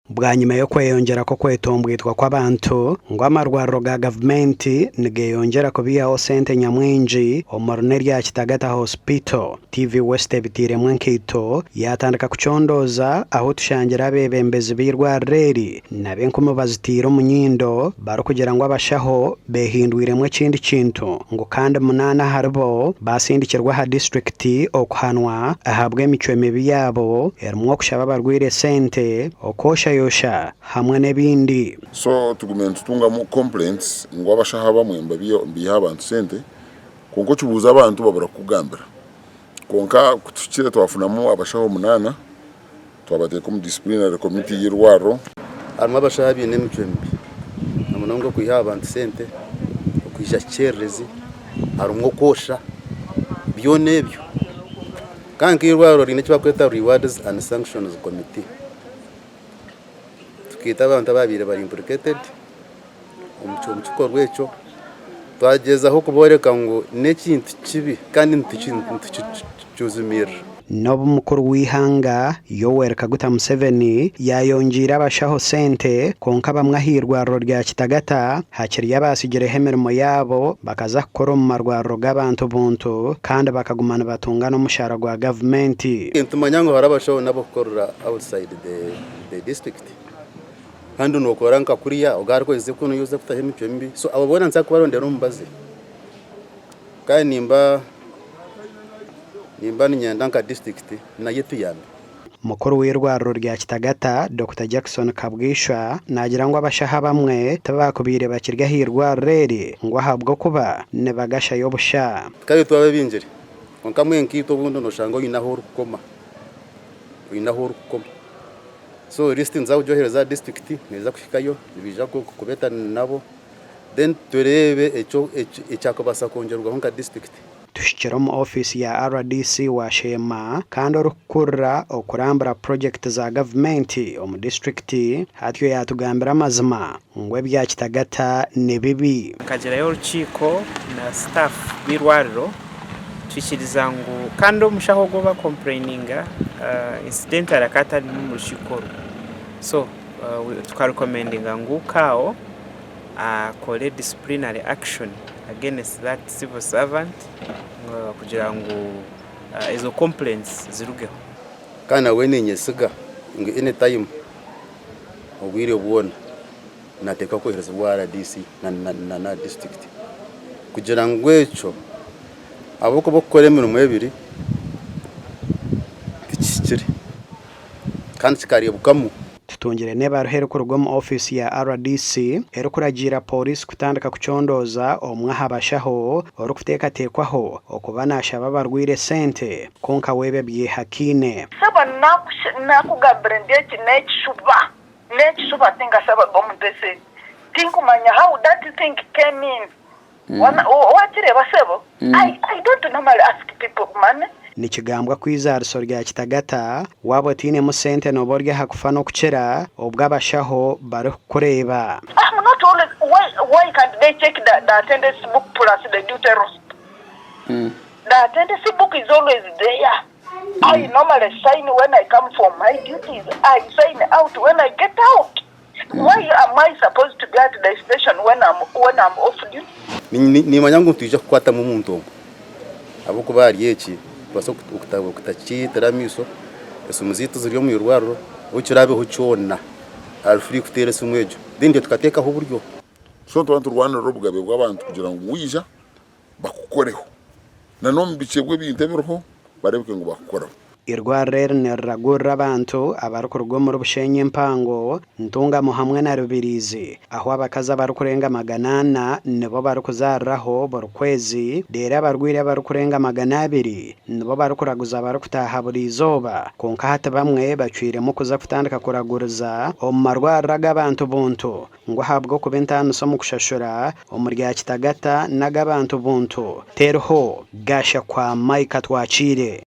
Bwanyima y'okweyongyera kw'okwetombwitwa kw'abantu ngu amarwariro ga gavumenti nigeyongyera kubihaho sente nyamwingi omuri n'erya Kitagata Hospital, TV West ebiteiremu enkaito yaatandika kucondooza ahu tushangire abeebembezi b'eirwariro eri nab'enkumi baziteire omu nyindo barikugira ngu abashaho behindwiremu ekindi kintu ngu kandi munaana aharibo baasindikirwe aha disiturikiti okuhanwa ahabw'emicwe mibi yaabo erimu okushaba abarwaire esente, okwoshayosha hamwe n'ebindi. So tugume nitutungamu complaints ngu abashaho abamwe nibiiha abantu sente kwonka okibuuza abantu babura kukugambira. Kwonka kutuhikire twafunamu abashaho munaana twabateeka omu disciplinary committee y'eirwariro. Harimu abashaho abaine emicwe mibi na munonga okwiha aha bantu sente, okwija kikyererezi, harimu okwosha, byona ebyo. Kandi nk'eirwariro riine eki barikweta Rewards and Sanctions Committee. Tukeeta abantu abaabaire bari implicated omu kikorwa ekyo, twagyezaho kubooreka ngu n'ekintu kibi kandi nitukijumirira. N'obu mukuru w'eihanga Yoweri Kaguta Museveni yaayongyeire abashaho sente, kwonka bamwe ah'eirwariro rya Kitagata hakiriyo abaatsigireho emirimo yaabo bakaza kukora omu marwariro g'abantu buntu kandi bakaguma nibatunga n'omushaara gwa gavumenti. Nitumanya ngu hariho abashaho n'abarikukorera outside the district kandi nookora nka kuriya ogwo arikweza kunu iwe oze kutaho emicwe mibi so abo boona nituza kubarondera omubazi kandi nimba nimba niinyenda nka disiturikiti nayo etuyambe. Mukuru w'eirwariro rya Kitagata, Dokita Jackson Kabwishwa naagira ngu abashaho abamwe tibaakubaire bakiri aha irwariro eri ngu ahabw'okuba nibagashayo busha. Tukaba twababingire kwonka mbwenu nkaitwe obundi noshanga oine ahu orikukoma, oine ahu orikukoma. So lisiti niza kugyohereza aha disiturikiti neeza kuhikayo nibaija kubeeta nabo then tureebe ekyakubaasa kwongyerwaho nka disiturikiti. Tuhikire omu ofiisi ya rdc wa Sheema kandi orikukurira okurambura purogyekiti za gavumenti omu disiturikiti atyo yaatugambira amazima ngu ebya Kitagata ni bibi. Nkagirayo orukiiko na staff b'eirwariro twikiriza ngu kandi omushaho ogwo obakompureyininga incidentally akaba atari n'omu rukiiko orwo so tukarekomendinga ngu CAO akore disciplinary action against that civil servant kugira ngu ezo complaints zirugeho. Kandi nabwe ninyesiga ngu any time obwire bwona nateekwa kwoherezibwa rdc na district kugira ngu ekyo ahabw'okuba okukora emirimo ebiri tikihikire kandi kikareebwamu. Tutungire n'ebaruha erikuruga omu ofiisi ya rdc erikuragiira Pooriisi kutandika kucondooza omwe aha bashaho orikuteekateekwaho okuba naashaba abarwaire esente kwonka we ebyo abyehakaine. Sebo nakugambira ndi eki nekishuba nekishuba tingashabaga omuntu esente tinkumanya how that thing came in wakireeba sebo I don't normally ask people money. Nikigambwa ku eizaariso rya Kitagata waaba otainemu sente nooba ori aha kufa n'okukira obwo abashaho barikukureeba. I'm not always why why can't they check the the attendance book plus the duty roster the attendance book is always there I normally sign when I come for my duties I sign out when I get out why am I supposed to be at the station when I'm when I'm off duty. Nimanya ngu nitwija kukwatamu omuntu omwe ahabw'okuba ahari eki nitubaasa okutakiitira amaisho, esimu zaitu ziri omu irwariro ahu kiraabeho kyona ari free kuteera esimu egyo then itwe tukateekaho oburyo. So nituba niturwanirira obugabe bw'abantu kugira ngu waija bakukoreho na n'omu bikye bw'ebintu ebiriho bareebeke ngu bakukoraho. Eirwariro eri niriragurira abantu abarikuruga omuri Bushenyi empango, Ntungamo hamwe na Rubirizi ahu abakazi abarikurenga 400 nibo barikuzaariraho buri kwezi reero abarwaire abarikurenga 200 nibo barikuraguza barikutaaha buri izooba kwonka hati bamwe bacwiremu kuza kutandika kuraguriza omu marwariro ag'abantu buntu ngu ahabw'okuba entaaniso omu kushashura omuri rya Kitagata n'ag'abantu buntu teriho. Gasha kwa Micah Twakiire.